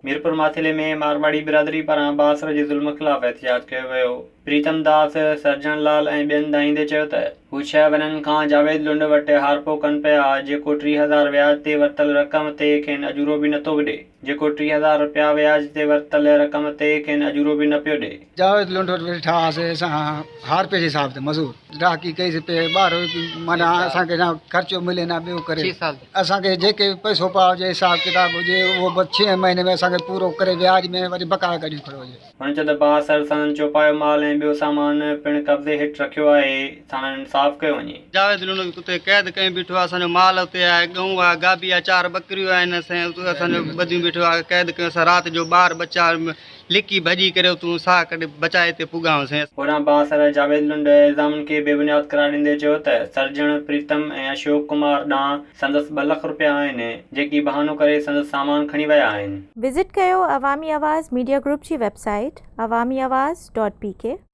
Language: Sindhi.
ميرپور ماٿيلي ۾ مارواڙي برادري پاران بااثر جي ظلم خلاف احتجاج ڪيو ويو. پريتم داس، سرجڻ لال ۽ ٻين دانهيندي چيو ته هو ڇهه ورهين کان جاويد لنڊ وٽ هارپو ڪن پيا جيڪو 3000 وياج تي ورتل رقم تي کين اجورو به نٿو ڏي. جيڪو 3000 رپيا وياج تي ورتل رقم تي کين اجورو به نه پيو ڏئي. جاويد لنڊ وٽ ويٺا هئاسي اسان هارپي جي حساب تي مزور ڊاڪي ڪئي سي پي ٻار معنيٰ اسان کي نه خرچو ملي نه ٻيو ڪري اسان کي جيڪي پئسو پاء هجي حساب ڪتاب هجي اهو بس ڇهين مهيني ۾ اسان کي پورو ڪري وياج ۾ وري بقايا ڪڍي کڙو هجي. هن چيو ته بااثر سندن چوپايو مال ۽ ٻيو سامان پڻ قبضي هيٺ رکيو آهي، ساڻن انصاف ڪيو وڃي. جاويد لنڊ اتي قيد ڪيون بيٺو آهي اسان جو مال اتي آهي ڳئون آهي گابي آهي چار ٻڪريون آهن اسين اتي اسان جو ٻڌيون بيٺو آهي قيد ڪيون اسان رات جو ٻار ٻچا لڪي ڀڄي ڪري اتون ساهه ڪڍي بچائي اتي پڳا آهيون. هوڏانهن بااثر جاويد لنڊ الزامن کي بي بنياد قرار ڏيندي چيو ته سرجڻ پريتم ۽ اشوڪ ڪمار ڏانهن سندس ٻه لک رپيا آهن جيڪي بهانو ڪري سندس سامان کڻي ويا آهن. وزٽ ڪيو عوامي آواز ميڊيا گروپ جي web site Awami Awaz dot P K.